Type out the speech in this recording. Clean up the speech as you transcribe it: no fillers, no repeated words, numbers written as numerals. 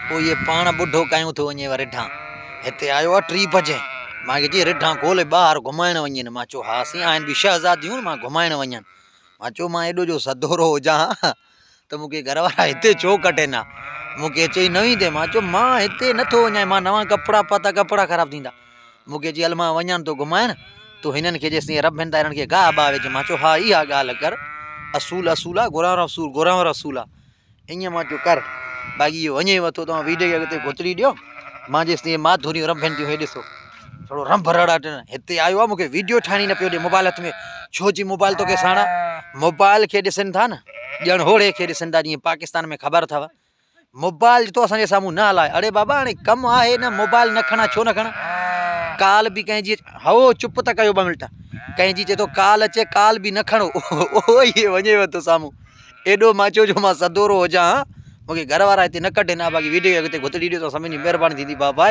پوء اهي پاڻ ٻڍو ڪايون ٿو وڃي رڍان. هتي آيو آ ٽي بجي. مان کي چئي رڍان کول ٻاهر گهمائڻ وڃين. مان چيو ها سائين آهن به شهزاديون مان گهمائڻ وڃان. مان چيو مان ايڏو جو سدورو هجان ها ته مون کي گهر وارا هتي ڇو ڪڍين ها. مون کي چئي نه ويندين. مان چيو مان هتي نه ٿو وڃان مان نوان ڪپڙا پاتا ڪپڙا خراب ٿيندا. مون کي چئي هل مان وڃان ٿو گهمائڻ تون هنن کي جيستائين رڀين ٿا هنن کي گاهه باهه وجهه. مان چيو ها اها ڳالهه ڪر اصول اصول آ گهران وارو اصول گهران وارو اصول آ. ائين مان چيو ڪر باقي اهو وڃي وٿو توهان ويڊيو کي اڳتي گهتڙي ڏيو مان جيستائين ماڌوريون رنڀين ٿيون هي ڏسو ٿورو رنڀ رڙاٽ هتي آيو آهي مونکي ويڊيو ٺاهڻي نه پيو ڏي موبائل هٿ ۾ ڇو جي موبائل توکي ساڻا موبائل کي ڏسن ٿا نه ڄڻ هوڙي کي ڏسن ٿا جيئن پاڪستان ۾ خبر اٿو موبائل تو اسان جي سامهون نه هلائي اڙي بابا هاڻي ڪم آهي نه موبائل نه کڻا ڇو نه کڻا ڪال به ڪنهن جي هو چپ ته ڪيو ٻه منٽ ڪنهن جي چئي ٿو ڪال اچي ڪال به نه کڻو اهو وڃي وٿو سامهون ايڏو مان چيو جو مان سدورو هجان ها مونکي گهر وارا هتي نه ڪڍن ها باقي ويڊيو کي اڳتي گهتڙي ڏيو ته سڀني جي مهرباني ٿيندي بابا.